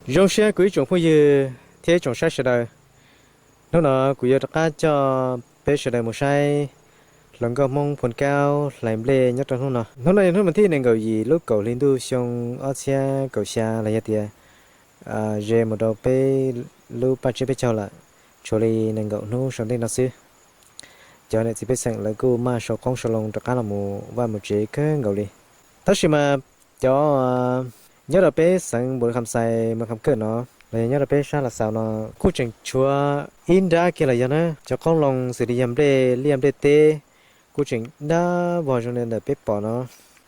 Zoo siab kuv ib tsoom phooj ywg thiab ib tsoom saib sawv daws. Hnub no kuv yuav rov qab coj peb sawv daws mus saib hluas nkauj Hmoob Phoo Kaub hlais nplej nyob rau hnub no. Hnub no yog hnub vas thib nees nkaum yim lub kaum hli ntuj xyoo ob txhiab kaum xya los yog tias ze mus rau peb lub paj tsiab peb caug lawm, tshuav li nees nkaum hnub sau ntej no xwb. Cov niam txiv pej xeem lawv kuj maj sau qoob sau loo rov qab los mus vaj mus tsev kawg nkaus li. Tab sis mas cov nyob rau peb xeev Npaus Lis Kham Xais, Moos Kham Kawj no los yog nyob rau peb sab Lav Xaus no kuj tseem tshuav ib nrab kiag los yog na, cov qoob loo xws li yog nplej liaj nplej teb kuj tseem dab vog zoo li ntawm peb pom no.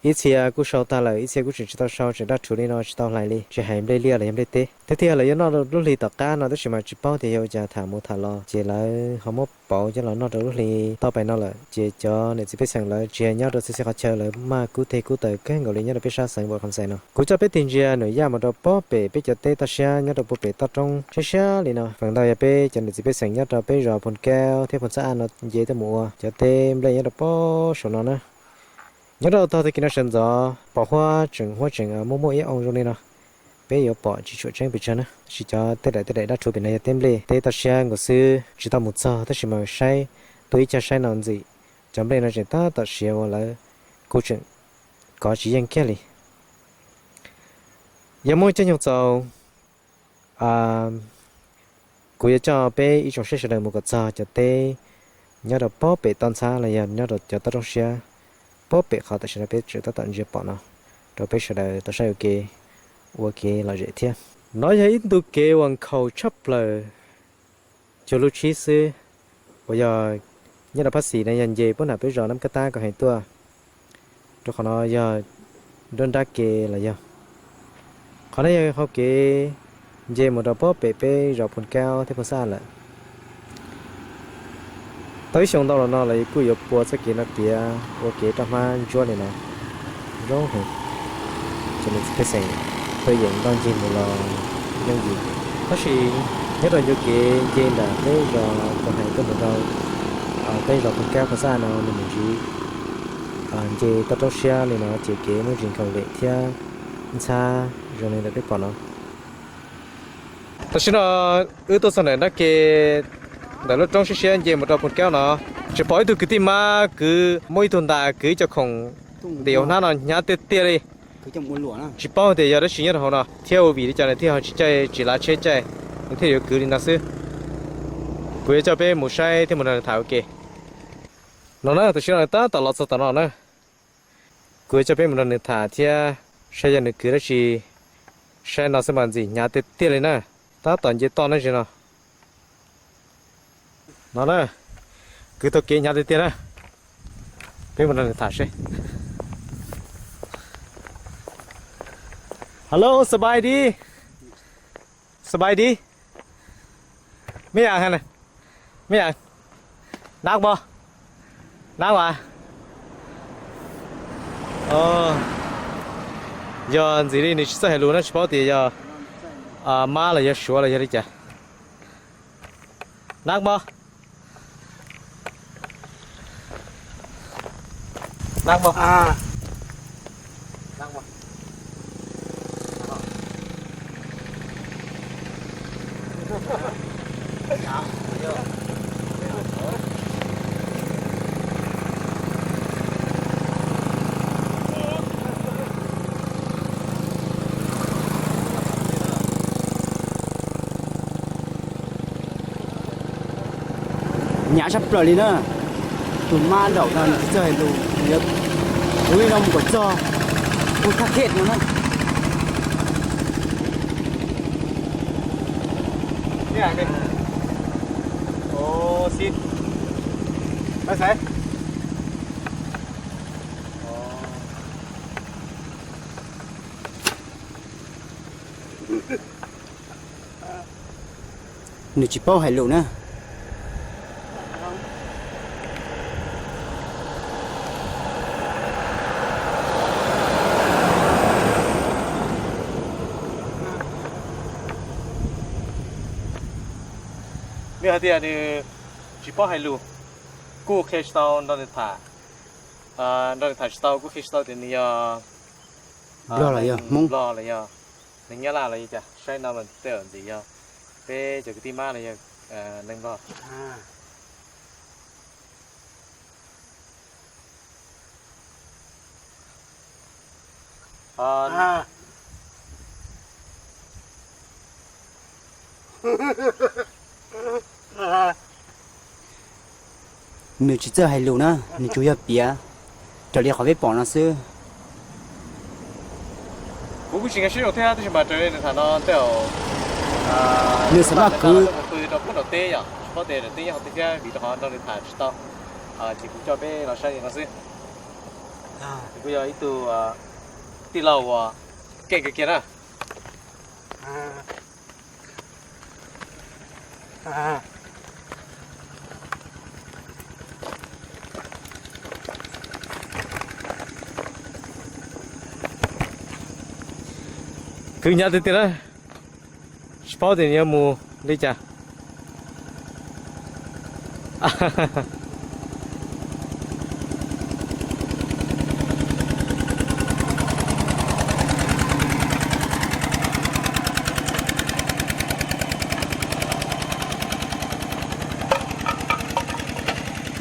Ib txhia kuj sau tag lawm, ib txhia kuj tseem tsis tau sau, tseem daj rhuv li no tsis tau hlais li, tsis hais nplej liaj los yog nplej teb. Thiab tiag lawv yuav noj lub hli tom qab no tab sis mas tsis paub tias yog ua cas tham mus tham los ces lawv ho muab pauv coj los noj rau lub hli toj pais no lawm. Ces cov niam txiv pej xeem lawv tsis yog nyob rau txhia txhia qhov chaw, lawv maj kub teg kub taws kawg nkaus li nyob rau peb sab xeev Npaus Lis Kham Xais no. Kuv coj peb tig ntsia nws yaj mus rau pob pem peb cov teb toj siab nyob rau puag pem toj roob siab siab li no. Feem ntau yog peb cov niam txiv pej xeem nyob rau peb zos Phoo Kaub thiab Phoo Xab Aj no nce tuaj mus ua cov teb nplej nyob rau pob saum no na. Nyob rau tog tag kis no sawv ntxov pom huab tseem huab tseem muaj muaj ib oo zoo li no, peb yuav pom tsis tshua tseeb pes tsawg na. Tab sis cov tej daim tej daim dab rhuv pem no yog teb nplej teb toj siab nkaus xwb, tsis tau mus txog tab sis mas saib tuaj ib cag saib no ntxim, cov nplej no tseem tab tom siav uas lawv kuj tseem kov tsis yeej kiag li. Yog muaj caij nyoog txaus, kuv yuav coj peb ib tsoom saib sawv daws mus kom txog cov teb nyob rau pob pem toj ntxhab los yog nyob rau cov toj roob siab, pob pem qhov tam sim no peb tseem tab tom ntsia pom no, rau peb sawv daws tau saib ua ke, ua kev lom zem thiab. No yog ib ntu kev uas nkhaus tshaj plaws cuag lub tshib xwb, uas yog nyob rau phab xis no yog nce puab nram peb zos Nab Kab Tab kom heev tuaj rau qhov no yog nruab nrab ke los yog. Qhov no yog hau kev nce mus rau pob pem peb zos Phoo Kaub thiab Phoo Xab Aj lawm. Tau ib xyoo ntau los no los kuj yuav pua txoj kev no tiav ua kev roj hmab ntsuab li no, zoo heev. Cov niam txiv pej xeem tuaj yeem ntoj ncig mus los yooj yim. Tab sis nyob rau ncua kev nce nram peb zos Phoo Hais tuaj mus rau peb zos Phoo Kaub Phoo Xab Aj no nws mus ntsis nce toj roob siab li no ces kev muaj ntsis nkhaus lem thiab ntxhab zoo li ntawm peb pom no. Tam sim no wb tuaj txog ntawm nrab ke ntawm lub roob siab siab nce mus rau Phoo Kaub no, tseem pom ib tug kwv tij mab kwv muaj ib tug ntas kwv ib co khoom ntim hauv hnab no hnyav tiag tiag li. Tsis paub tias yog dab tsi nyob rau hauv no thiab ua vim li cas nws thiaj ho tsis caij tsis lav tsheb caij, nws thiaj yuav kwv li no xwb. Kuv yuav coj peb mus saib thiab mus nrog nws tham ua ke. No na, tam sim no nws tab tom los txog tom no na. Kuv yuav coj peb mus nrog nws tham thiab saib yog nws kwv dab tsi. Saib no xwb mas ntxim hnyav tiag tiag li na. Tab tom nce toj na ze no. No na, kwv tau kev hnyav tiag tiag na. Peb mus nrog nws tham seb. Hello, สบายดี สบายดี ไม่อยากหันนะ ไม่อยาก นักบ่ นักวะ Yog ntxim li nws tsis txawj hais lus na, tsis paub tias yog mab los yog suav los yog li cas. Nab npog. Nab npog. Hnyav tshaj plaws li na. Tus mab nraum no nws tsis txawj hais lus, nws yuav kwv li no mus kom txog puag thaj khet no na. Nws tsis paub hais lus na. Nws hais tias nws tsis paub hais lus, kuj qhia tsis tau nrog nws tham, nrog nws tham tsis tau, kuj qhia tsis tau tias nws yog Nplog los yog Hmoob, Nplog los yog nws Nyab Laj los yog cas. Saib no mas tej zaum ntshe yog peb cov kwv tij mab los yog neeg Nplog. Nws tsis txawj hais lus na, nws tsuas yog piav raws li qhov peb pom no xwb. Kuv kuj tsis nkag siab zoo thiab, tab sis mas raws li nws tham no tej zaum nws xav maj kwv mus pw rau pub nram teb yom, tsis paub tias nram teb nyob qhov twg thiab vim rau qhov nrog nws tham tsis tau. Ces kuv coj peb los saib li no xwb. Nws kuj yog ib tug tij laug uas keej kawg kiag na. Kwv hnyav tiag tiag na, tsis paub tias nws yuav mus li cas.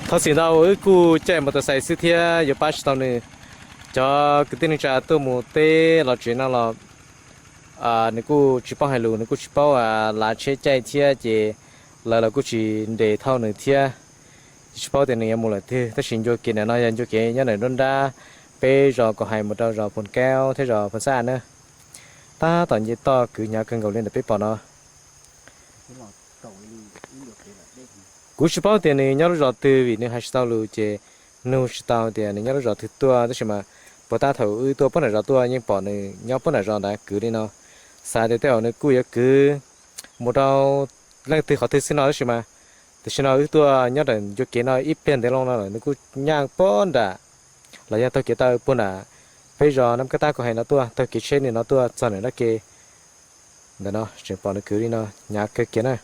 Thov txim ntau, wb kuj caij mos tos xais xwb thiab yuav pab tsis tau nws. Cov kwv tij neej tsa tuaj mus teb los tsev no los nws kuj tsis paub hais lus, nws kuj tsis paub lav tsheb caij thiab ces lawv los kuj tsis nres thauj nws thiab. Ces tsis paub tias nws yuav mus lawm twg, tab sis ncua kev ntawm no yog ncua kev nyob ntawm nruab nrab peb zos Kaus Hais mus rau zos Phoos Kaub thiab zos Phoos Xab na. Tab tom nce toj kwv hnyav kawg nkaus li ntawm peb pom no. Kuv tsis paub tias nws nyob lub zos twg vim nws hais tsis tau lus ces nug tsis tau tias nws nyob lub zos twg tuaj, tab sis mas puag ta thaum wb tuaj puag nram zos tuaj yeej pom nws nyob puag nram zos ntawd kwv li no. Xav tias tej zaum nws kuj yuav kwv mus rau leej twg qhov twg xwb no, tab sis mas tam sim no wb tuaj nyob nram ncua kev no ib pliag ntev loo no lawm nws kuj nyaj puag nram los yog taug kev taw puag nram peb zos Nab Kab Tab Kaus Hais no tuaj, taug kev tsheb li no tuaj txog nram dab ke ntawm no tseem pom nws kwv li no, hnyav kawg kiag na.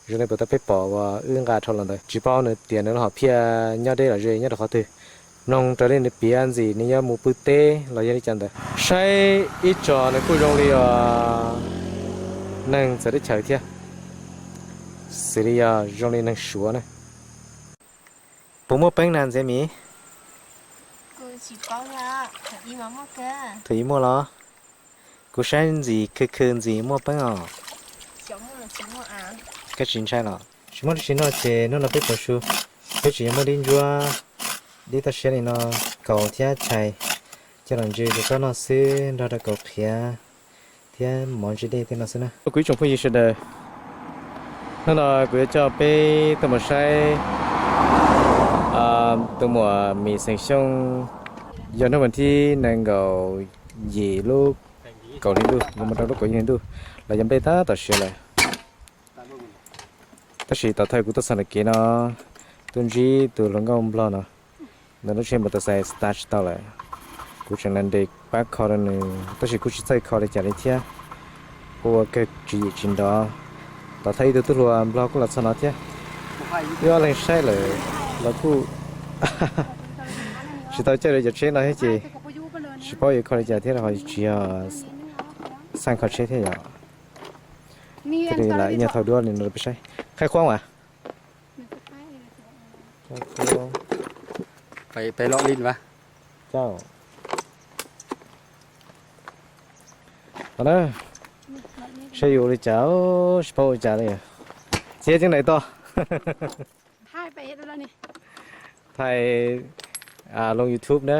Zoo li puag ta peb pom uas wb nqa dhau los ntawd, tsis paub nws tias nws los hom phiaj nyob deb los ze nyob rau qhov twg. Mloog raws li nws piav ntxim nws yuav mus pw teb los yog li cas ntawd. Saib ib tso nws kuj zoo li os neeg txawv teb chaws thiab, xws li yog zoo li neeg Suav na. Puas muaj peeb na Ntxhiav Mim? Thaum ub muaj los? Kuv saib ntxim khw khw ntxim muaj peeb os. Koj tsis ntshai los? Tsis muaj dab tsi noj ces hnub no peb pauv su. Peb tseem yuav muaj dib ntsuab, dib toj siab li no, kaus thiab tshais coj los ntse rau koj noj xwb nrog rau kaus qhiav thiab mov ntse dej tej no xwb na. Kuv ib tsoom phooj ywg sawv daws, hnub no kuv yuav coj peb tuaj mus saib tus muam Mim Xeem Xyooj, yog hnub vas thib nees nkaum yim lub kaum hli ntuj yuav mus rau lub kaum yim hli ntuj los yog nplej tab tom siav lawm. Tab sis tom thawj kuv tuaj txog ntawm kev no, tuaj ntsib tus hluas nkauj nplog no, nws lub tsheb mos tos xais start tsis tau lawm. Kuv tseem nres pab kho rau nws tab sis kuj tsis txawj kho li cas li thiab, ua kawg tswv yim tsis nrov. Tom thawj ib tug tub hluas nplog kuj los txog no thiab. Wb ob leeg saib lawm los kuj tsis tau caij li cov tsheb no thiab ces tsis paub yuav kho li cas thiab ho tsis yog xaj kho tsheb thiab yom. Thiaj li lam ib nyuag thauj duab li no rau peb saib. Qhaib qhuab as? Peb lom li a. Tau na, saib yuav ua li cas, tsis paub ua cas li. Txiav ceeb daim toj, thaij loo YouTube na.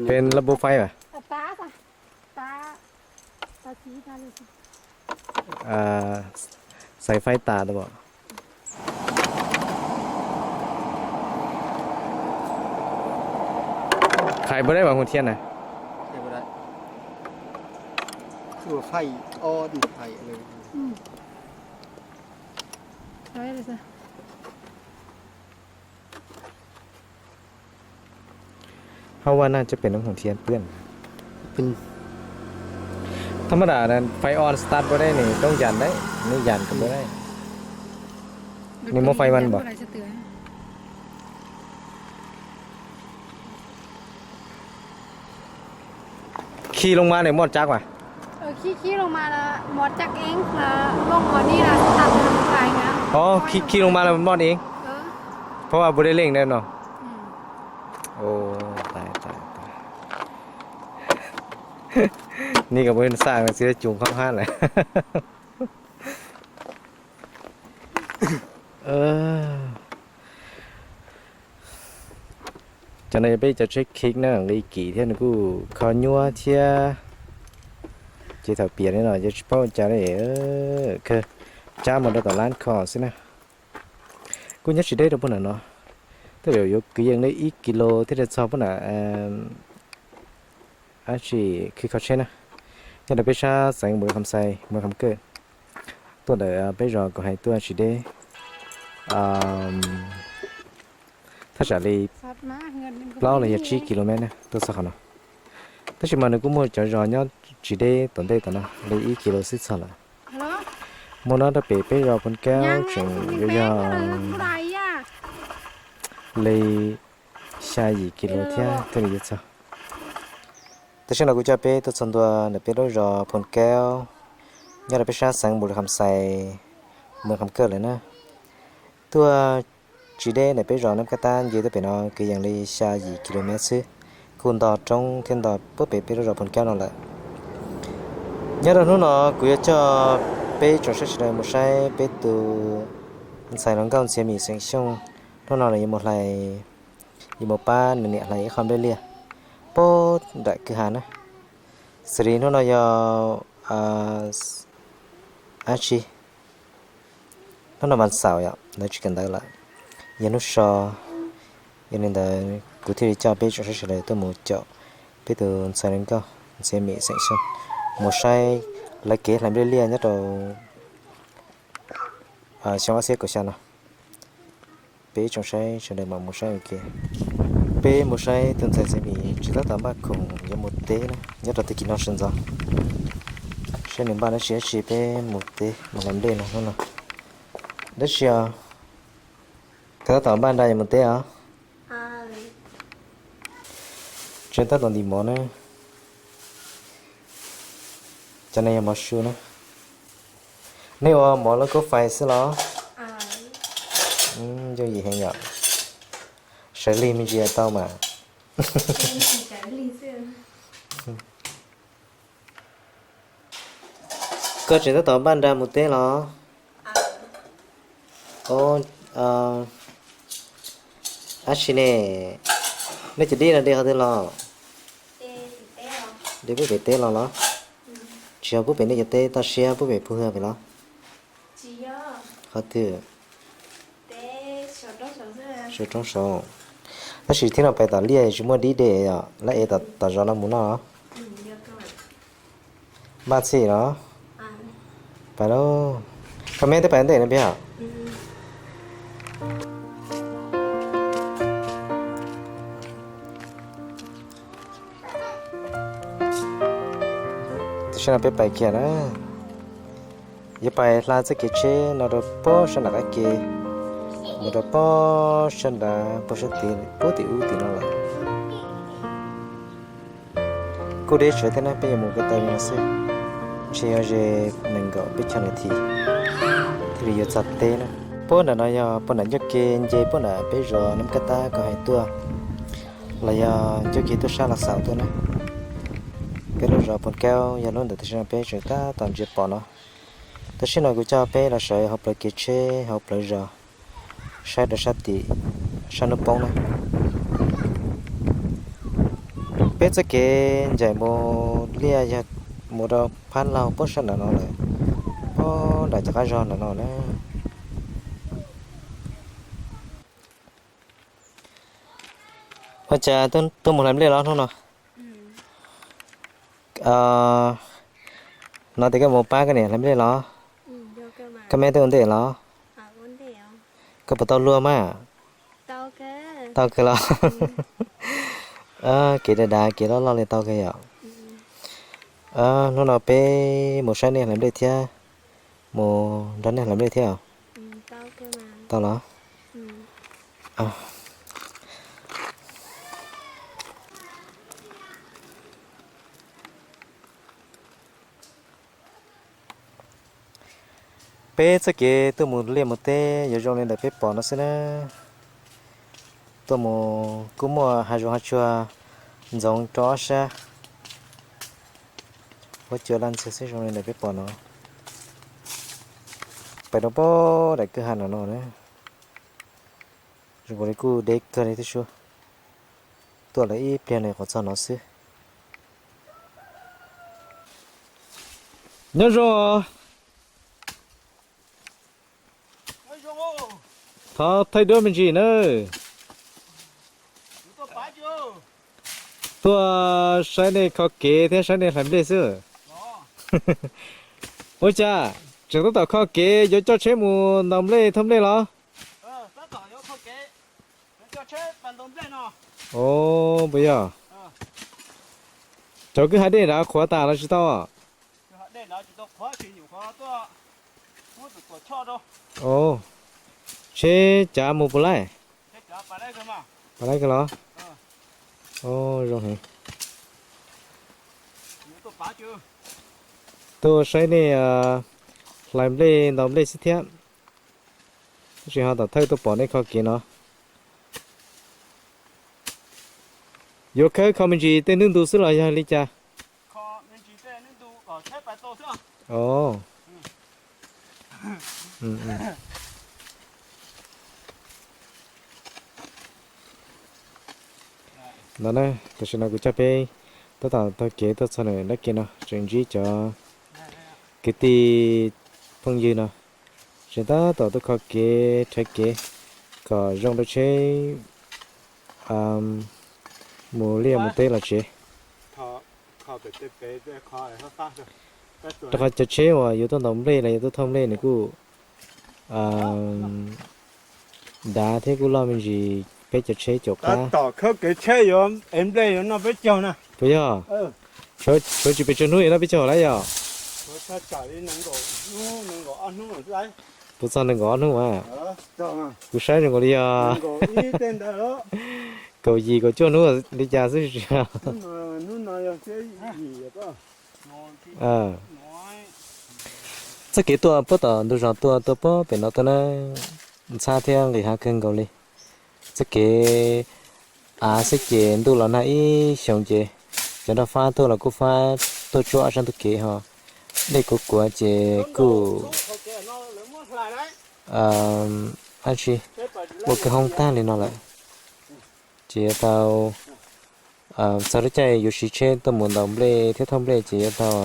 Peb lab bub faib mas. Xaiv faib tas tab. Qhais puas dab vam hoo thiab na? Hauv vaj naj cov pem no hoo thiab pwb. Thab mab dam faib on start puas dab nws toob yas dab, nws yas kuv puas dab. Nws muaj fais mas npam. Khi loo mas nws muaj tsab mas. Khi loo mas muaj tsab. Ov, khi loo mas muaj ib. Phab vaj npu dej leej na no. Ni kom peb xaj txiv cus qhov hab lawm. Cov no yog peb cov tsheb khik na, nqi kim thiab nws kuj kho nyuab thiab. Ces thaum piam li no ces tsis paub ua cas li, kawg tsab mus rau tom lab kho xwb na. Kuj nyob tsis deb rau puag nram no, tej zaum yuav kwv yees li ib kis lus thiaj li txog puag nram dab tsi khwv kho tsheb na. Nyob rau peb sab xeev Npus Kham Xais, Npus Kham Kawj, tuaj ntawm peb zos kuv hais tuaj tsis deb, thaj tsam li plaub los yog tsib kis lus mev na tuaj txog qhov no. Tab sis mas nws kuj muaj cov zos nyob tsis deb tom ntej tom no li ib kis lus xwb txog lawm. Muaj no rau pem peb zos Phoos Kaub tseem yuav yog li xya yim kis lus thiab thiaj li yuav txog. Tam sim no kuv coj peb tuaj txog ntua ntawm peb lub zos Phoos Kaub, nyob rau peb sab xeev Npus Kham Xais, Npus Kham Kawj lawm na. Tuaj tsis deb ntawm peb zos Nab Kab Tab nce tuaj pem no kwv yees li xya yim kis lus mev xwb, kuj nto roob thiab nto puag pem peb lub zos Phoos Kaub no lawm. Nyob rau hnub no kuv yuav coj peb tsoom saib sawv daws mus saib peb tus ntxhais hluas nkauj Ntxhiav Mim xeem Xyooj. Hnub no nws yuav mus hlais, yuav mus pab nws niam hlais ib qho nplej liaj puag nram kwj ha na. Xws li hnub no yog dab tsi, hnub no vas xaum yom, ntawd tsis kawm ntawv lawm, yog hnub so. Yog li ntawd kuv thiaj li coj peb tsoom saib sawv daws tuaj mus caum peb tus ntxhais hluas nkauj Ntxhiav Mim xeem Xyooj mus saib lawv kev hlais nplej liaj nyob rau xyoo ob txhiab kaum xya no. Peb tsoom saib sawv daws mam mus saib ua ke. Peb mus saib tus ntxhais Ntxhiav Mim tseem tab tom npaj khoom yuav mus teb na, nyob rau tag kis no sawv ntxov, saib nws npaj dab tsi dab tsi peb mus teb mus hlais nplej no hnub no. Dab tsi os? Koj tab tom npaj nra yuav mus teb os? Tseem tab tom ntim mov na. Cov no yog mov su na. Nej ua mov lub kub fais xwb los? Yooj yim heev yom. Sawv lig me ntsis tau mas. Koj tseem tab tom npaj nra mus teb los? Dab tsi ne? Nej cov dib no de qhov twg los? De puag pem teb los los? Tsis yog puag pem nej cov teb toj siab puag pem phu hwj pem los? Qhov twg? Saum roob saud. Tab sis thib no pais tom liaj tsis muaj dib de os, lawv ev tom zos no mus noj. Npaj txhij los? Pais lauj. Koj me twb pais ntej no peb os. Tam sim no peb pais kiag na. Yuav pais hla txoj kev tsheb no rau puag sab nram qab ke, mus rau puag sab nrad puag sab tid puag tim ub tim no lawm. Kuj deb tsawv thiab na, peb yuav mus ko taw li no xwb, ntshe yuav ze nees nkaum peb caug nas this thiaj li yuav txog teb na. Puag nram no yog puag nram ncauj ke nce puag nram peb zos Nab Kab Tab koj hais tuaj, los yog ncauj ke tuaj sab Los Xaus tuaj na. Peb lub zos Phoos Kaub yog lub ntawm tam sim no peb tseem tab tom ntsia pom no. Tam sim no kuv coj peb los sawv hauv plawv kev tsheb hauv plawv zos, saib rau sab tim sab hnub poob na. Peb txoj kev ncaim mus liaj yog mus rau Phab Laug puag sab nram no lawm, puag nram cov qab zog nram no na. Ua cas tuaj mus hlais nplej los hnub no? No tias koj mus pab koj niam hlais nplej los? Koj me tuaj ua ntej los? Koj puas tau luag mas? Tau kawg los? Kev dav dav kev loj loj li tau kawg yom. Hnub no peb mus saib nej hlais nplej thiab, mus nrog nej hlais nplej thiab os. Tau los? Peb txoj kev tuaj mus liaj mus teb yuav zoo li ntawm peb pom no xwb na. Tuaj mus kuj muaj hav zoov hav tsuag ntxoov rau ob sab. Huab cua laj ntxwg xwb zoo li ntawm peb pom no. Pais rau pem daim kwj ha no no na. Zoo nkaus li kuj deb kawg li thiab sub. Tuaj lawm ib pliag nws qhov txog no xwb. Nyob zoo. Thov thaij duab me ntsis nawb. Tuaj saib nej kho kev thiab saib nej hlais nplej xwb. Ua cas tseem tab tom kho kev yuav coj tsheb mus ntaus nplej thauj nplej los? Os, puas yog? Cov kwj ha dej nrad qhuav tas los tsis tau? Os, tsheb cav mus puas laij? Puas laij kawg los? Os, zoo heev. Tuaj saib nej hlais nplej ntaus nplej xwb thiab. Tab sis ho tom thawj tuaj pom nej kho kev no. Yuav khawb kho me ntsis tej hnub ntu xwb los yog li cas? Os. No na, tam sim no kuv coj peb tab tom taug kev tuaj txog ntawm dab kev no, tseem ntsib cov kwv tij phooj ywg no, tseem tab tom tuaj kho kev rhawv kev kom zoo rau tsheb mus liaj mus teb los tsev. Rau qhov cov tsheb uas yuav tuaj ntaus nplej los yuav tuaj thauj nplej nws kuj dav thiab kuj loj me ntsis peb cov tsheb caum qab. Tom khawb kev tsheb yuav ev nplej yuav noj peb caug na. Puas yog? Tshuav tsis pes tsawg hnub yuav noj peb caug lawm yog? Puas txog nees nkaum ob hnub mas. Kuv saib zoo nkaus li yog kaum yim kaum cuaj hnub li cas xwb tsis. Txoj kev tuaj puag tom ntug zos tuaj tuaj puag pem no tuaj na, ntxhab thiab nqis hav kawg nkaus li. Txoj kev av xwb ces ntuj los nag ib xyoos ces cov nroj fab tuaj los kuj fab tuaj tsuab ob sab ntug kev ho dej kuav kuav ces kuj ab tsi ua kwj hoob tag li no lawm. Ces yuav tau txog lub caij yuav siv tsheb tuaj mus ntaus nplej thiab thauj nplej ces yuav tau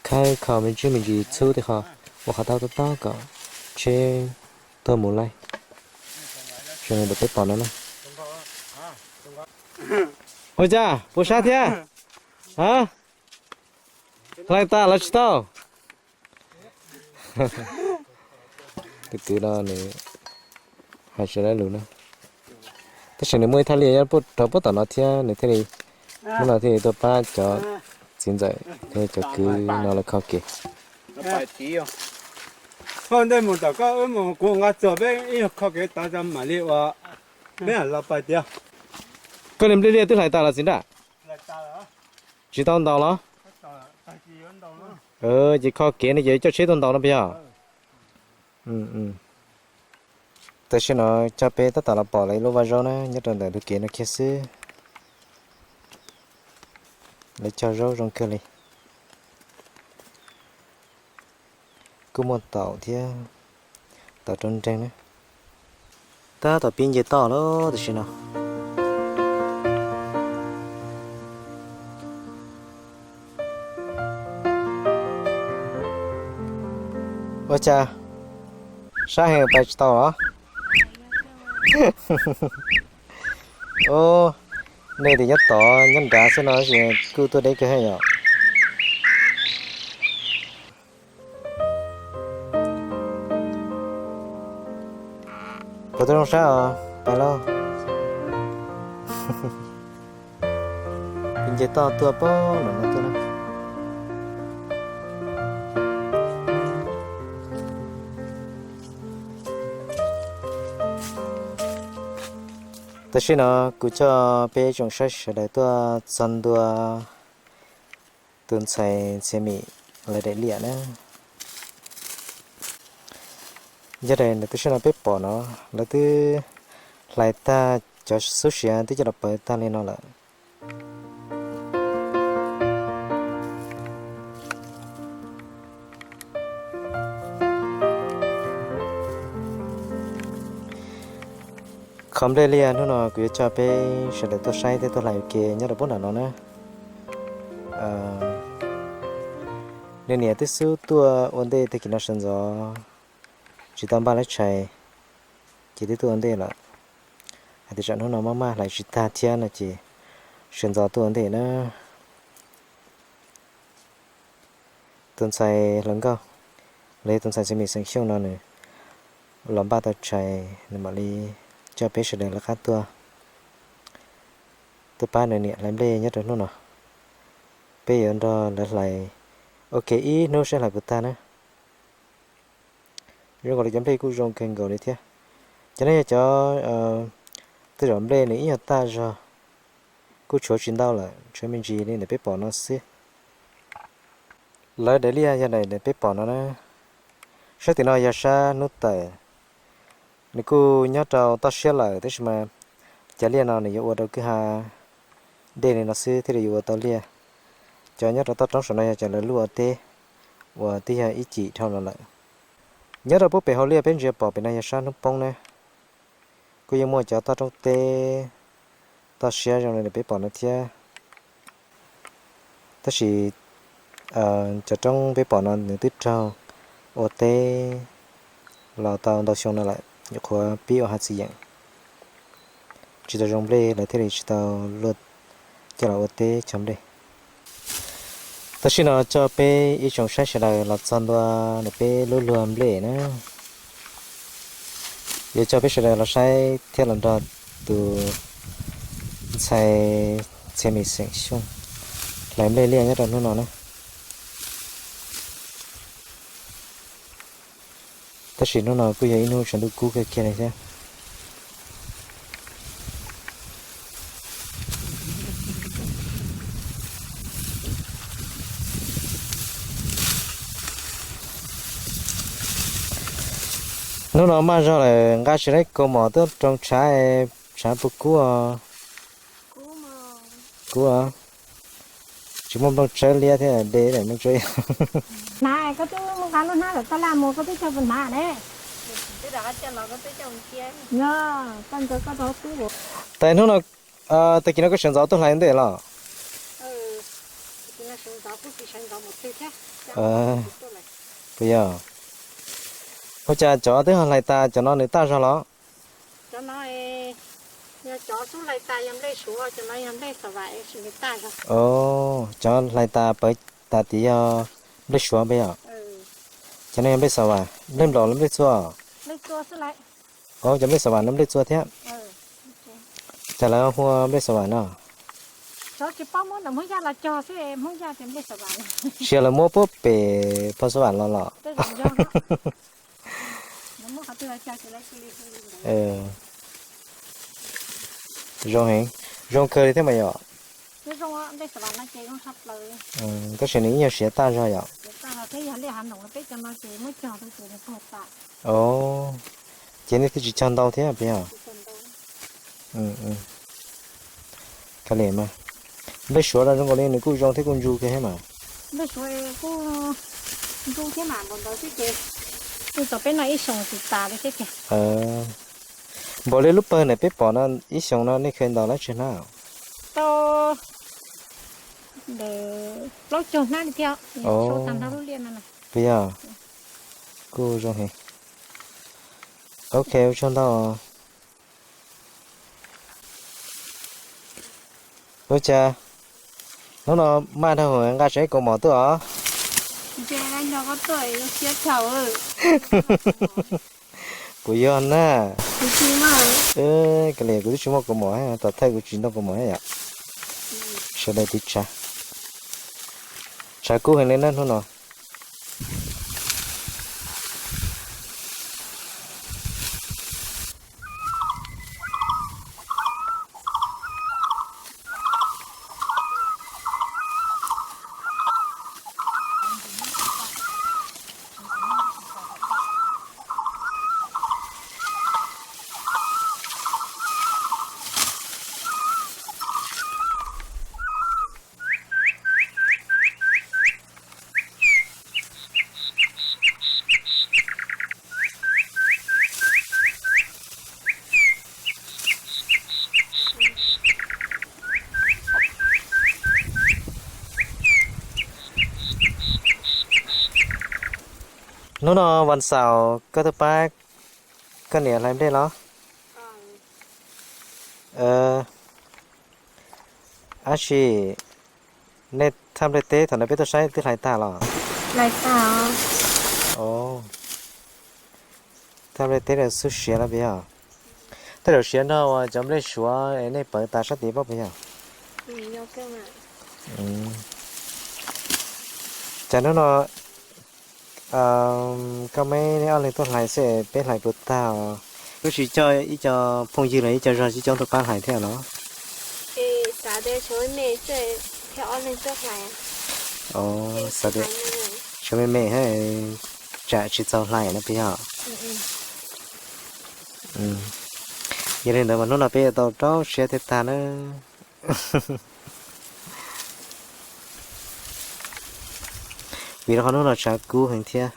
khawb kho me ntsis me ntsis txhub tej qho ua qhov taub tob tob kom tsheb tuaj mus laij. Zoo li ntawm peb pom no na. Ua cas puas sab thiab? Hlais tas los tsis tau? Tus kwv no nws hais tsis raug lus na. Tab sis nws muaj ib thaj liaj nyob rau puag tom no thiab nws thiaj li, hnub no thiaj li tuaj pab cov txiv ntxawm thiab cov kwv no lawv kho kev. Koj ntej mus tom koj wb mus kuv nqa txuas peb ib nyuag kho kev tod tso mam li ua. Peb los pais tiag. Koj li nplej liaj twb hlais tas los txiv nraj? Tsis tau ntaus los? Ces kho kev no ces coj tsheb tuaj ntaus no puas yog? Tam sim no coj peb tab tom los pom lawv lub vaj zaub na nyob rau ntawm ntug kev no kiag xwb. Lawv cog zaub zoo kawg li. Kuj muaj taum thiab, taum rau nreeg na. Tab tom pib nce toj lawm tam sim no. Ua cas sab heev pais tsis tau los? Nej tias nyob tod nyob nrad xwb no kuj tuaj deb kawg heev yom. Puas tuaj zoo sab os, pais lauj. Nce toj tuaj pem no tuaj na. Tam sim no kuv coj peb tsoom saib sawv daws tuaj txog ntua tus ntxhais Ntxhiamim lawv daim liaj na. Yog daim tam sim no peb pom no, lawv twb hlais tag, cov xub siav twb coj los pawv tag li no lawm. Qhov nplej liaj hnub no kuv yuav coj peb sawv daws tuaj saib thiab tuaj hlais ua ke nyob rau pub nram no na. Nws niam twb xub tuaj ua ntej tag kis no sawv ntxov, tsis tau npaj lab tshais, ces twb tuaj ua ntej lawm. Hais tias tsam hnub no maj maj hlais tsis tag thiab no ces sawv ntxov tuaj ua ntej na. Tus ntxhais hluas nkauj, los yog tus ntxhais Ntxhiamim xeem Xyooj no nws los npaj tau tshais, nws mam li coj peb sawv daws lawv qab tuaj, tuaj pab nws niam hlais nplej nyob rau hnub no. Peb yuav nrog lawv hlais ua ke ib hnub saib hlais puas tag na. Zoo nkaus li cov nplej kuj zoo kawg nkaus li thiab. Cov no yog cov tej zaum nplej nws ib nyuag tag zog, kuj tshuav tsis ntau lawm, tshuav me ntsis li ntawm peb pom no xwb. Lawv daim liaj yog daim peb pom no na. Sab tim no yog sab hnub tawm, nws kuj nyob rau toj siab lawm tab sis mas cov liaj no nws yuav ua rau kwj ha dej li no xwb thiaj li yuav ua tau liaj. Cov nyob rau toj roob saum no yog cov lawv luaj ua teb uas twb yog ib cim dhau los lawm. Nyob rau pub pem hauv liaj peb ntsia pom pem no yog sab hnub poob na, kuj yeej muaj cov toj roob teb toj siab zoo li peb pom no thiab. Tab sis cov roob peb pom no nws twb raug ua teb los tau ntau xyoo no lawm, nyuam qhuav pib ua hav txiv yeem, tsis tau zoo nplej lawv thiaj li tsis tau luaj coj los ua teb cog nplej. Tam sim no coj peb ib tsoom saib sawv daws los txog ntua ntawm peb lub luag nplej na. Yuav coj peb sawv daws los saib thiab los nrog tus ntxhais Ntxhiamim xeem Xyooj hlais nplej liaj nyob rau hnub no na. Tab sis hnub no kuj yog ib hnub tshav ntuj kub kawg kiag li thiab. Hnub no maj zog lawm, nqa tsis tau kaus mom tuaj rau tshav, tshav puas kub os? Kub os. Tsis muaj nplooj tsawb liab thiab, de nplooj tsawb. Hnav, koj twb muab nqa lub hnab tom taj laj mus, koj twb cog puas hnav ne? Tais hnub no, tag kis no koj sawv ntxov tuaj hlais ntej los? Puas yog? Ua cas cov twb hlais tas cov no nws tag zog los? Cov hlais tas pawv tas tid yog nplej suav puas yog? Cov no yog nplej xav vas, nplej nplaum los nplej txua? Cov nplej xav vas no nplej txua thiab. Cas lawv hu nplej xav vas no? Sia lawv muab puag pem phau xav vas los los? Zoo heev, zoo kawg li thiab mas yom. Tab sis nws ib nyuag siav tag zog yom. Ces nej twb tsis cog ntau thiab puas yog? Nplej suav no zoo nkaus li nws kuj zoo thiab kuj ntsu kawg thiab mas. Npaum li lub pawg ntawm peb pom no ib xyoos no nej khaws ntaus dab tsi hnab? Puas yog? Kuj zoo heev. Ok, ua tsaug ntau. Ua cas hnub no maj dhau hwv nqa tsau kaus mom tuaj os? Puas yog na? Kav liam, kuv twb tsis muaj kaus mom, tom thawj kuv tsis ntoo kaus mom yom. Sawv daws tiv tshav, tshav kub heev li na hnub no. Hnub no vas xaum koj tuaj pab koj niam hlais nplej los? Ab tsi, nej thaj nplej teb thaum ntawd peb tuaj saib twb hlais tag los? Thaj nplej teb xub siav lawm puas yog? Tej zaum siav nrog uas cov nplej suav es nej pawv tas sab tid paub puas yog? Cas hnub no koj me nej ob leeg tuaj hlais xwb peb hlais puas tag os? Koj tsis coj ib co phooj ywg los ib co zog coob coob tuaj pab hlais thiab los? Xav tias tshuav me me thiab tsam tsis txaus hlais no puas yog? Yog li ntawd mas hnub no peb yuav tau rau siab thiaj tag na. Vim rau qhov hnub no tshav kub heev thiab.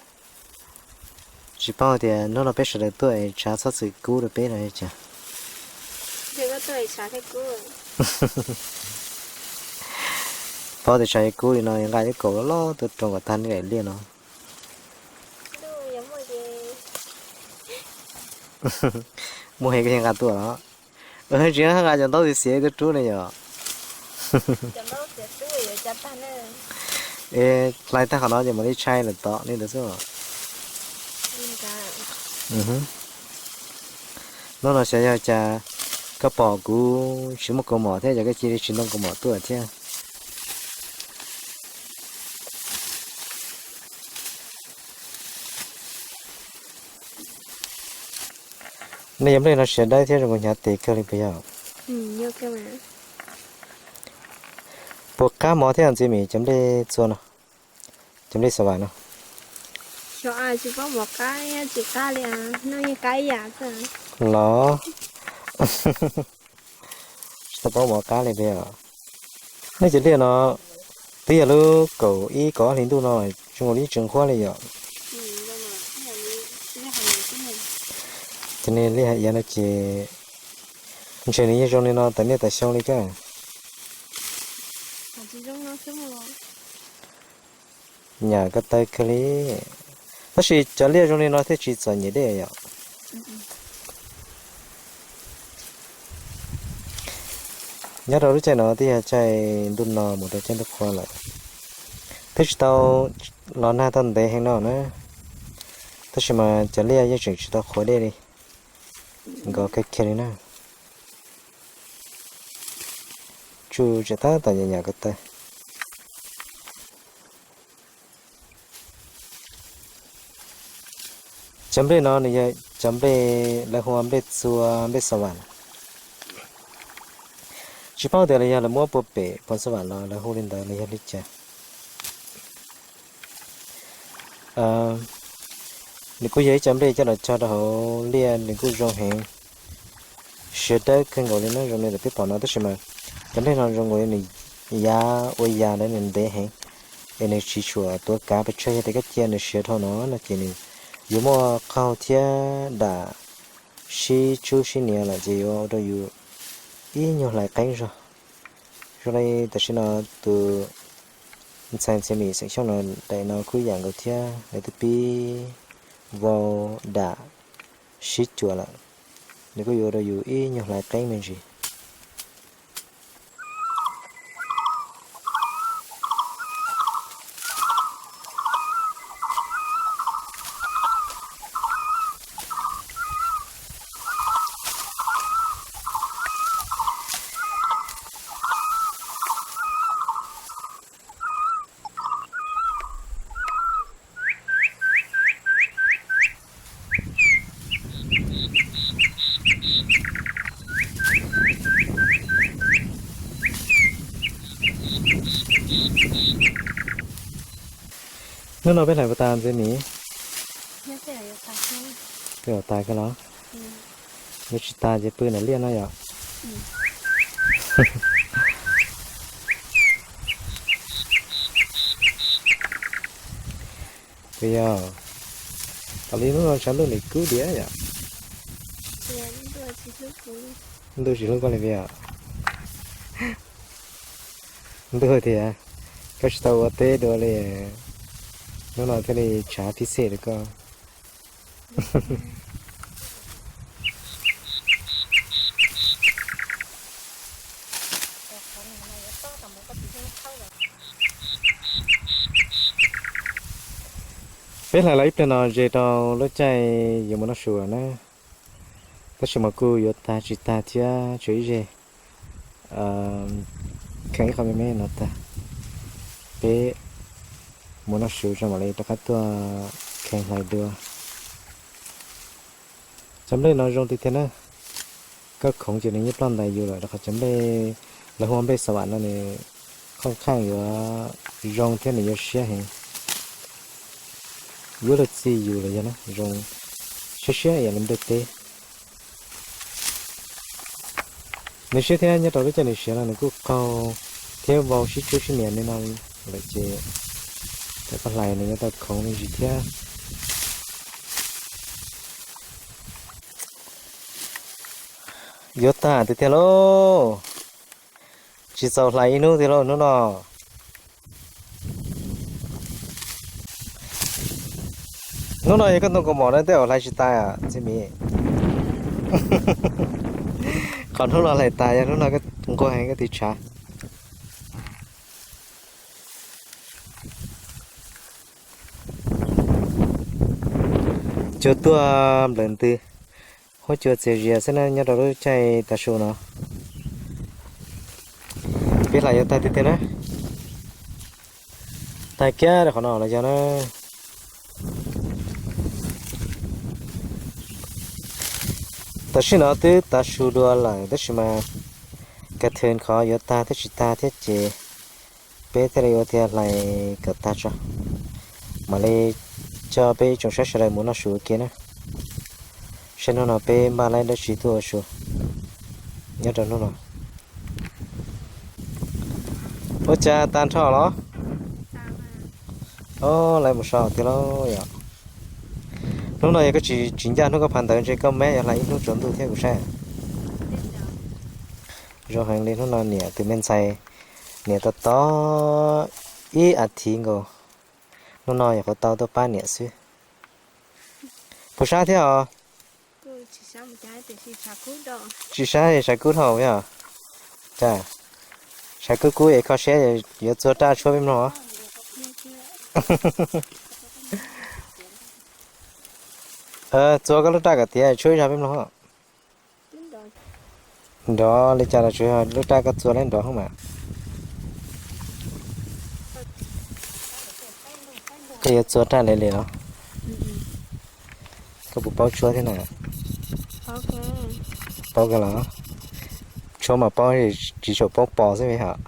Tsis paub tias hnub no peb sawv daws tuaj es tshav txhob txwm kub rau peb no cas. Paub tias tshav yuav kub li no nqa ib kaum loj loj tuaj rau kom tag nej daim liaj no. Muaj heev koj thiaj nqa tuaj los? Tsis nqa cov ntaub xiav xiav tuaj rub ne yom. Es hlais tag qhov no ces mam li tshai lawm tom li ntawd xwb. Hnub no xyov yog cas koj pom kuv tsis muaj kaus mom thiab yog koj cia li tsis ntoo kaus mom tuaj thiab. Nej cov nplej no siav dawb thiab zoo nkauj hnyav tes kawg li puas yog? Puas qab mov thiab ntxiv mis cov nplej txua no, cov nplej xas vas no? Los tsis tau paub mov qab li puas yog? Nej cov liaj no twb yog lub kaum ib kaum ob hlis ntuj no zoo nkaus li tseem nqhuab li yom. Cov niag liaj hais iav no ces ntshe nws yeej zoo li no tas niaj tas xyoo li kawg. Nyam ko taw kawg li. Tab sis cov liaj zoo li no thiaj tsis txom nyem dej yom. Nyob rau lub caij no twb yog caij ntuj no mus rau caij ntuj qhua lawm, twb tsis tau los nag tau ntev heev no na, tab sis mas cov liaj yeej tseem tsis tau qhuav dej li, nkos kawg kiag li na. Tsuj tseem tab tom nyam nyam ko taw. Cov nplej no nws yog cov nplej lawv hu ua nplej txua, nplej xas vas. Tsis paub tias lawv yog lawv muab pua pem pos xas vas los lawv hu li ntawd los yog li cas. Nws kuj yog ib cov nplej coj los cog rau hauv liaj, nws kuj zoo heev, siav dawb kawg nkaus li na, zoo li ntawm peb pom no. Tab sis mas cov nplej no zoo nkaus li nws yav ua yas ntawd nws ntev heev, es nws tsis tshua tuav kav, pes tsawg yog tias koj cia nws siav dhau no no ces nws yuav muaj qaug thiab dam sib tsub sib nias lawm ces yuav ua rau yus ib nyuag hlais qeeb zog. Zoo li tam sim no tus ntxhais Ntxhiav Mim xeem Xyooj no daim no kuj yam nkaus thiab, lawv twb pib vau dam sib cuam lawm, nws kuj yuav ua rau yus ib nyuag hlais qeeb me ntsis. Hnub no peb hlais puas tas Ntxhiav Mim? Peb hlais tas kawg los? Yog tsis tas ces pw nram liaj no yom. Puas yog? Tas li hnub no tshav ntuj nim kub diam yom. Ntuj tsis hlub koj li puas yog? Ntuj tias koj tsis tau ua teb dua li, hnub no thiaj li tshav phib xej rau koj. Peb hlais los ib pliag no ze rau lub caij yuav mus noj su lawm na. Tab sis mas kuj yuav tag tsis tag thiab, tshuav ib zeg kheev ib qho me me no tag. Peb mus noj su tso mam li rov qab tuaj kheev hlais dua. Cov nplej no zoo tiag tiag na. Koj khoov ces nws yeej ploj ntais yus lawm, rau qhov cov nplej lawv hu ua nplej xa vam no nws khoom kheej yuav zoo thiab nws yuav siab heev. Yuav luag txij yus los yog zoo siab siab ib yam li nplej teb. Nws siab thiab nyob rau lub caij nws siav no nws kuj qaug thiab vau sib tsub sib nias li no lawm ces thaum koj hlais nws yuav tau khoov me ntsis thiab. Yuav tag tiag tiag lauj. Tsis txaus hlais ib hnub tiag lauj hnub no. Hnub no yog koj ntoo kaus mom na tej zaum hlais tsis tas txiv miv. Qhov hnub no hlais tas yog hnub no koj nquag heev koj tig tshav. Cua tuaj nplawm ntws, huab cua txias zias xwb na nyob rau lub caij tav su no. Peb hlais yuav tag tiag tiag na. Tag kiag rau qhov no los yog na. Tam sim no twb tav su dua lawm tab sis mas kav thwv qhov yuav tag thiab tsis tag thiab ces peb thiaj li ua tiag hlais kom tag tso, mam li coj peb ib tsoom saib sawv daws mus noj su ua ke na. Saib hnub no peb npaj laib dab tsi tuaj ua su nyob rau hnub no. Ua cas tag nrho los? Lawv mus so tiag lauj yom. Hnub no yog koj tsis ncaj hnub koj phav ntawv ntshe koj meb yog hlais ib hnub tsaus ntuj thiab kuv saib. Zoo heev li hnub no niam tus me ntxhais niam tos tos ib as thiv nkaus. Hnub no yog qhov tau tuaj pab niam xwb. Puas sab thiab os? Tsis sab, sav kub dhau yog. Cas sav kub kub es kho siab yuav txua raj tshuab peb mloog. Txua koj lub raj kom tiav tshuab ib zag peb mloog. Nrov li cas los tsuas yog lub raj koj txua leb nrov hoob mas. Koj yuav txua raj le le los? Koj puas paub tshuab thiab na? Paub kawg los? Tshuab mas paub, tsis tshua paub pos xwb me hom.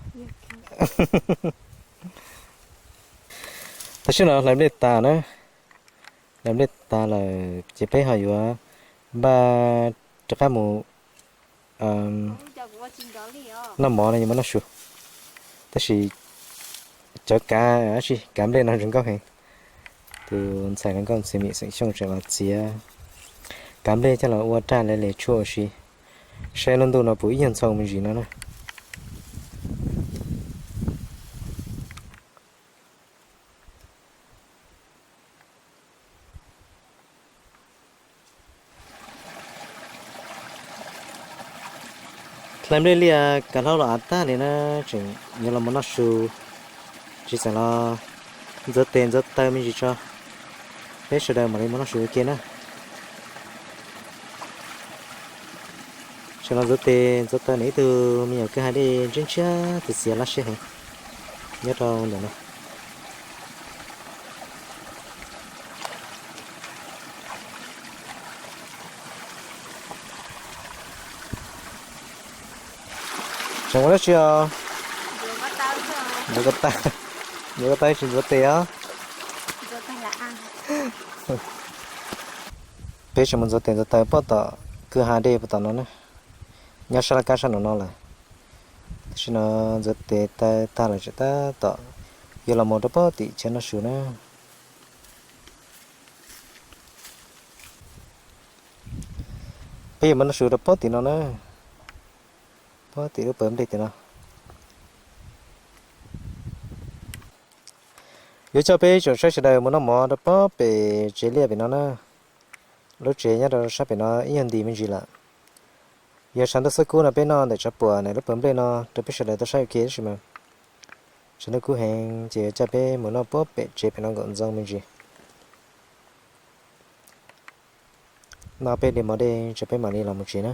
Tam sim no hlais nplej tas na, hlais nplej tas lawm ces peb ho yuav npaj rov qab mus noj mov no yuav mus noj su. Tab sis cov kav, kav nplej no zoo nkauj heev. Tus ntxhais hluas nkauj ntxwv mim xeem Xyooj tseem los txiav kav nplej coj los ua raj le le tshuaj ua si. Saib lub ntuj no puv ib nyuag ntxhoo me ntsis no na. Hlais nplej liaj kav hlaub los av tag li na, tseem yuav los mus noj su. Tsis xeem los ntxuav tes ntxuav taw me ntsis tso, peb sawv daws mam li mus noj su ua ke na. Tseem los ntxuav tes ntxuav taw nws ib tug me nyuam kwj ha dej ntshiab ntshiab txias txias laj siab heev nyob rau ntawm no. Tseem ua dab tsi os? Ntxuav ko taw, ntxuav ko taw tsis ntxuav tes os. Peb tseem mus ntxuav tes ntxuav taw pem tom kwj ha dej pem tom no na, nyob sab laj kab sab nraum no lawm. Tam sim no ntxuav tes taw tag lawm, tseem tab tom yuav los mus rau pem tim chaw noj su na. Peb yuav mus noj su rau pem tim no na, pem tim lub pawg nplej tim no. Yuav coj peb tsoom saib sawv daws mus noj mov rau pem pem tsev liaj pem no na. lub tsev nyob rau sab pem no ib nyuag nti me ntsis lawm. Yog tshav ntuj xab kub no peb noj ntawm tshav puam ntawm lub pas nplej no rau peb sawv daws tau saib ua ke tab sis mas tshav ntuj kub heev ces yuav coj peb mus noj puag pem tsev pem no nkaum ntxoo me ntsis. Noj peb li mov dej tsam peb mam li los mus tsev na.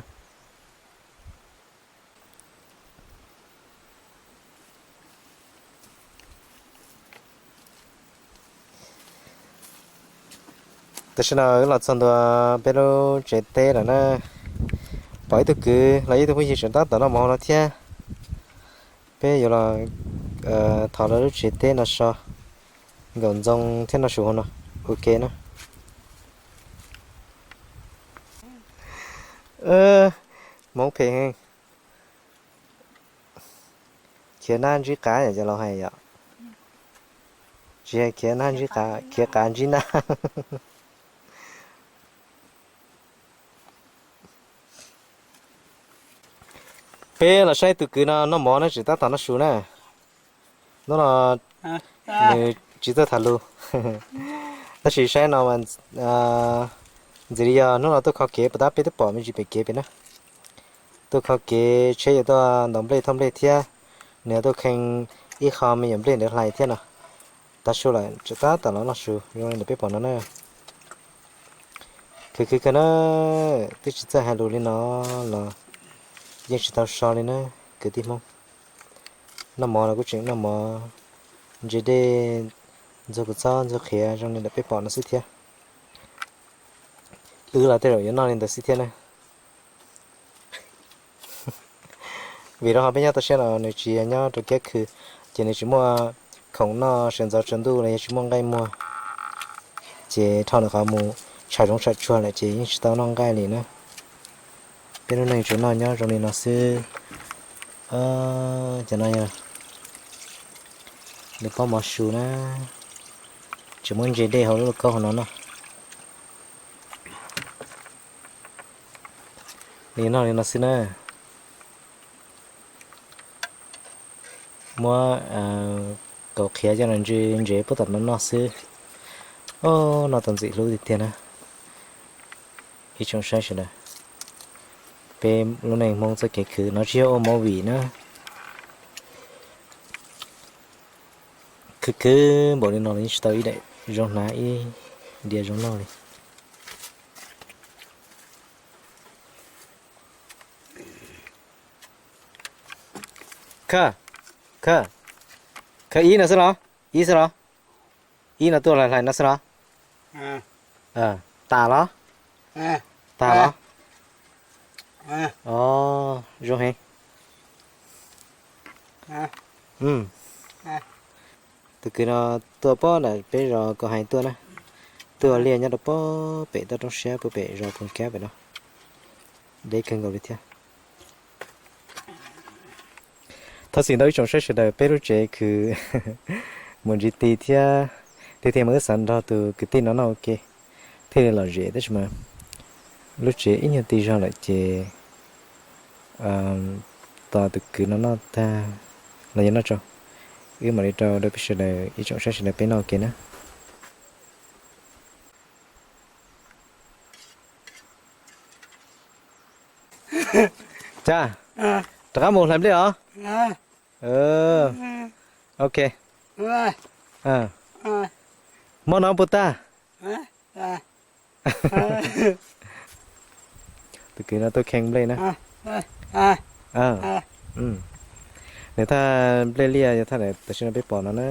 Tam sim no wb los txog ntua peb lub tsev teb lawm na. Pom ib tug kwv los ib tug phooj ywg tseem tab tom noj mov hauv no thiab. Peb yuav los thov lawv lub tsev teb no so nkaum ntxoo thiab noj su hauv no ua ke na. Hmoob phem heev. Khiav nab ntsib qav yom, cov laus hais yom. Tsis yog khiav nab ntsib qav, khiav qav ntsib nab. Peb los saib tus kwv no noj mov na, tseem tab tom noj su na. Hnub no nws tsis txawj tham lus, tab sis saib no mas ntxim li yog hnub no tuaj kho kev, puas tab peb twb pom me ntsis pem kev pem na. Tuaj kho kev tsheb yuav tuaj ntaus nplej thauj nplej thiab, nws yuav tuaj khee ib qho me nyuam nplej ntawd hlais thiab no. Tav su lawm tseem tab tom los noj su zoo li ntawm peb pom no na. Khwv khwv kawg na, twb tsis txawj hais lus li no los yeej tsis tau so li na, kwv tij Hmoob. Noj mov los kuj tseem noj mov ntse dej, ntxuag kua txob ntxuag qhiav zoo li ntawm peb pom no xwb thiab. Wb los tej zaum yuav noj li ntawd xwb thiab na. Vim rau qhov peb nyob toj siab no nws tsis yog nyob rau kiab khw, ces nws tsis muaj khoom noj sawv ntxov tsaus ntuj los yog tsis muaj nqaij muag, ces dhau ntawm qhov mus tsham zoov tsham tsuag lawm ces yeej tsis tau noj nqaij li na. Peb lub neej tsuas noj nyob zoo li no xwb. Cov no yog nws pob mov su na, tseem muab ntse dej hauv lub lauj kaub hauv no noj. Nws noj li no xwb na. Muab kaus qhiav coj los ntse ntsev puag tom no noj xwb. Noj tau ntxim hlub tiag tiag na. Ib tsoom saib sawv daws, peb lub neej Hmoob txoj kev khwv no tsis yog ua movie na. Khwv khwv npaum li no los yeej tsis tau ib daim zoo hnav ib diav zoo noj li. Kha, kha, kha ib no xwb los? Ib xwb los? Ib no tuaj hlais hlais no xwb los? Tas los? Tas los? Zoo heev. Tus kwv no tuaj pob nram peb zos Kaus Hais tuaj na, tuaj ua liaj nyob rau pob pem toj roob siab puag pem zos Koos Kab pem no, deb kawg nkaus li thiab. Thov txim ntau ib tsoom saib sawv daws, peb lub tsev khwv mus ntsis ti thiab, tiag tiag mas wb xav nrog tus kwv tij no noj ua ke thiaj li lom zem tab sis mas lub tsev ib nyuag ti zog lawm ces tos tus kwv no noj tag los yog noj tsau, wb mam li rau rau peb sawv daws ib tsoom saib sawv daws peb noj ua ke na. Cas, rov qab mus hlais nplej os. Ok. Hmo no puas tag? Tus kwv no tuaj khee nplej na. Nws thaj nplej liaj yog thaj tam sim no peb pom no na.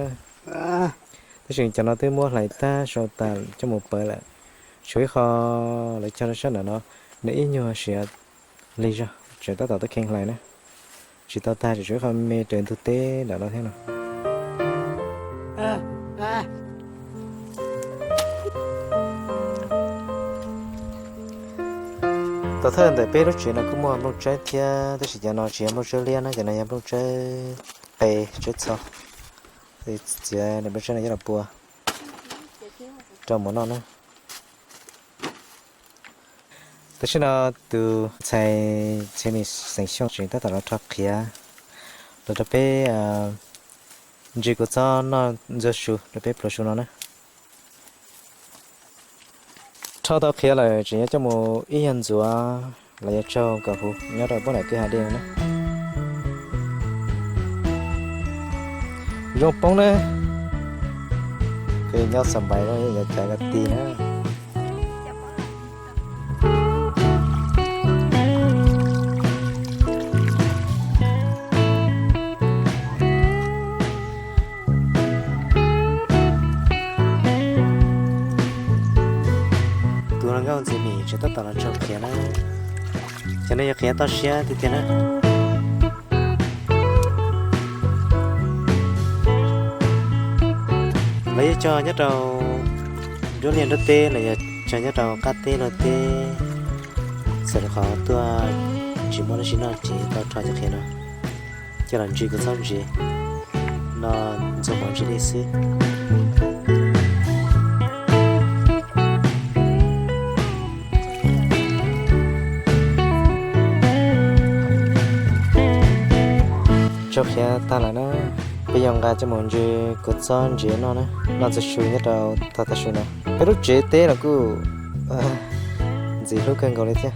Tab sis cov no twb muab hlais tag sau tas coj mus pawv lawm. Tshuav ib qho lawv cog rau sab nram no, nws ib nyuag siav lig zog, tseem tab tom tuaj khee hlais na. Tsis tau tag, tseem tshuav ib qho me raws ntug teb nram no thiab no. Tom thawj ntawm peb lub tsev no kuj muaj nplooj tsawb thiab, tab sis cov no tsis yog nplooj tsawb liab na, cov no yog nplooj tsawb qe tsawb txho. Txiav nplooj tsawb no coj los pua rau mov noj na. Tam sim no tus ntxhais Txhiaj Nis xeem Xyooj tseem tab tom los rho qhiav los rau peb ntsis kua txob noj ntxuag su rau peb pluas su no na. Thaum tau qhiav lawm tseem yuav coj mus ib nyuag ntxuav los yog tsaug kom huv nyob rau pub ntawm kwj ha dej no na. Zoo poob na, peb nyob xa npais yuav caiv ko ti na. Tus hluas nkauj Ntxhi Mim tseem tab tom los tsaug qhiav na. Cov no yog qhiav toj siab tiag tiag na. Lawv yeej cog nyob rau nruab liaj nruab teb los yog cog nyob rau qab teb luag teb, txawm rau qhov tuaj tsis muaj dab tsi noj ces tau rho cov qhiav no coj los ntsis kuv txob ntsev no ntxuag mov ntsis dej xwb. Tsaug qhiav tag lawm na, peb yuav nqa coj mus ntsis kuv txob ntsev noj na, noj ntxuag su nyob rau tag tag su no. Peb lub tsev teb los kuj ntxim hlub kawg nkaus li thiab.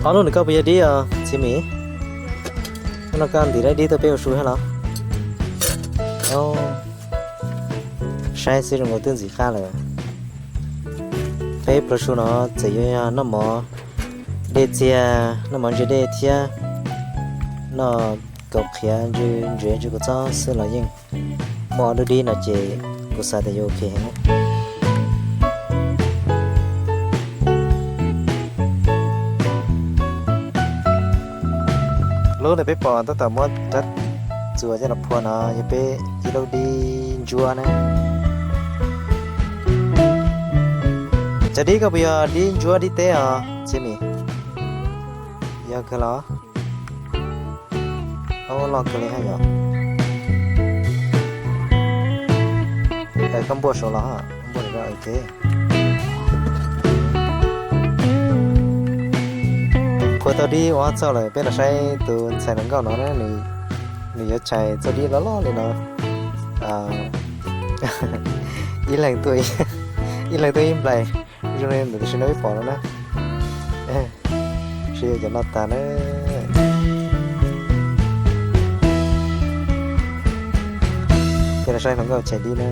Ob lub no koj puas yog dib os Ntxhi Mim? Lub no koj ntim dib tuaj peb ua su thiab los? Saib xwb zoo nkaus twb ntxim qab lawm. Peb pluas su no txawm yuav yog noj mov dej txiag, noj mov ntsis dej thiab noj kaus qhiav ntsis ntsev ntsis kuv txob xwb los yeej muaj ob lub dib no ces kuv xav tias yuav ok heev. Lub no peb pom tab tom muab rab txuas coj los phua no yog peb ib lub dib ntsuab na. Cov dib koj puas yog dib ntsuab dib teb os Ntxhi Mim? Yog kawg los? Ua loj kawg li haj yom. Koj npuaj saud los, npuaj saud ok. Phua tau dib ua txaug lawm, peb los saib tus ntxhais hluas nkauj no na, nws yuav chais txoj dib loj loj li no ib leeg tuaj ib nplais, zoo li ntawm tam sim no peb pom no na. Seb yuav cov noj tag na. Ces los saib hluas nkauj chais dib na.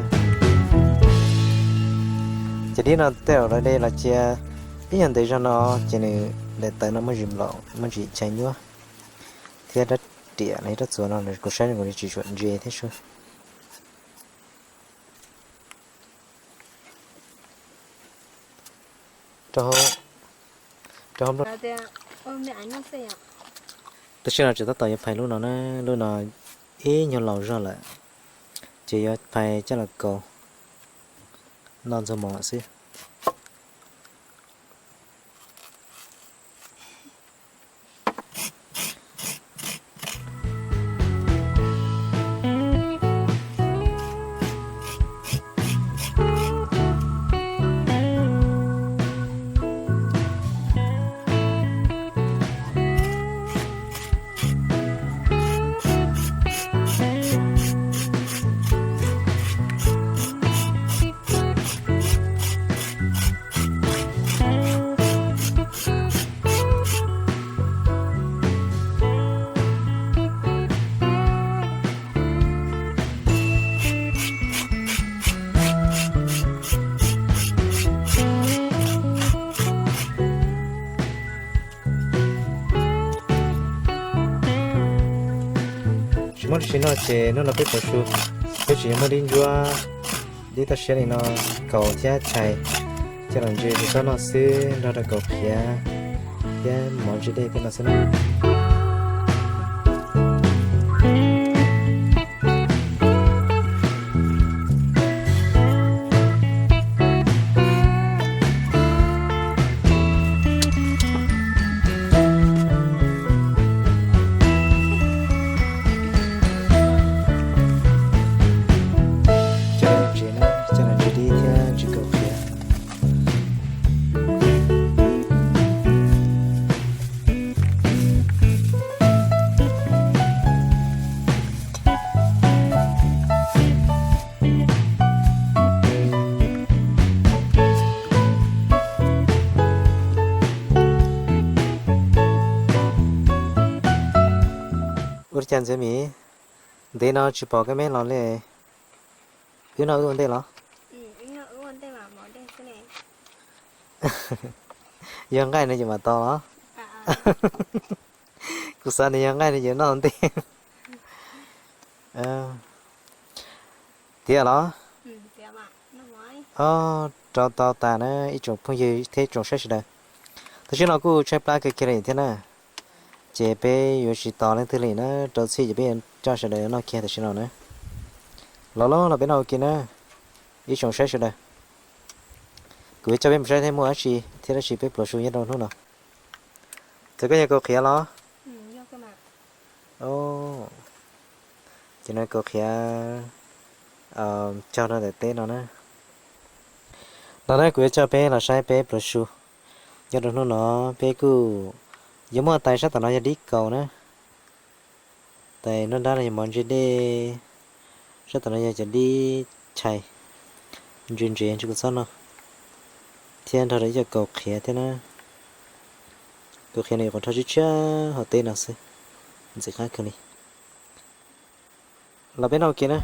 Cov dib no tej zaum lawv de los cia ib nyuag ntev zog no ces nws daim tawv no muaj ntsis nplaum, muaj ntsis chais nyuaj thiab rab riam los yog rab txuas no kuv saib zoo nkaus li tsis tshua ntse thiab sub. Tab sis no tseem tab tom yuav phais lub no na, lub no ib nyuag laus zog lawm, ces yuav phais coj los kaus noj ntxuag mov xwb. Tsis muaj dab tsi noj ces hnub no peb pauv su, peb tseem yuav muab dib ntsuab, dib toj siab li no kaus thiab chais coj los ntse rau txob noj xwb nrog rau kaus qhiav thiab mov ntsis dej tej no xwb na. Coj los ntse na, coj los ntse dib thiab ntse kaus qhiav. Ua cas Ntxhiav Mim, ntev no tsis pom koj me los li? Wb noj wb ua ntej los? Yog nqaij no ces mam tau los? Kuv xav nws yog nqaij no ces noj ntej. Tiav los? Rau tau tas na ib tsoom phooj ywg thiab tsoom saib sawv daws. Tam sim no kuj tshaib plab kawg kiag li thiab na, ces peb yuav tsis tos leej twg li na, rau txhij ces peb yuav coj sawv daws noj kiag tam sim no na. Los los los peb noj ua ke na, ib tsoom saib sawv daws. Kuv yuav coj peb mus saib thiab muaj dab tsi thiab dab tsi peb pluas su nyob rau hnub no. Txawm koj yog kaus qhiav los? Ces no kaus qhiav cog rau ntawm teb no na. No na kuv yuav coj peb los saib peb pluas su. Nyob rau hnub no peb kuj yuav muaj tais sab tom no yog dib kaus na. Tais nruab nrab no yog mov ntse dej, sab tom no yog cov dib chais ntse ntse ntshe kuv txhob noj, thiab nrog rau ib co kaus qhiav thiab na. Kaus qhiav no yuav qhuav rho tshiab tshiab hauv teb no xwb, ntxim qab kawg li. Los peb noj ua ke na.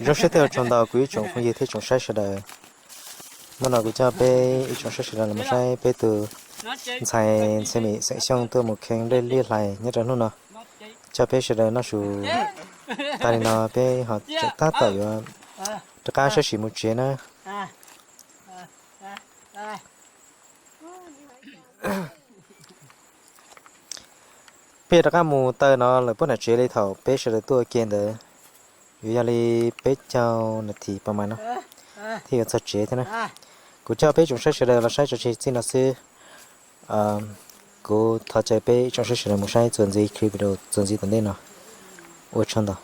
Zoo siab thiab ua tsaug ntau kuv ib tsoom phooj ywg thiab tsoom saib sawv daws. Hnub no kuv coj peb ib tsoom saib sawv daws los mus saib peb tus ntxhais Ntxhiav Mim xeem Xyooj tuaj mus kheev dej liaj hlais nyob rau hnub no. Coj peb sawv daws noj su tag li no peb ho tab tom yuav rov qab sab sim mus tsev na. Peb yuav rov qab mus taw no lawm puag nram tsev li thaum peb sawv daws tuaj ua ke ntawd, yuav yog li peb caug nas this pas mas no thiaj yuav txog tsev thiab na. Kuv coj peb tsoom saib sawv daws los saib tso tseg txij no xwb. Kuv thov caw peb tsoom saib sawv daws mus saib txuas ntxiv clip video txuas ntxiv tom ntej no. Ua tsaug ntau.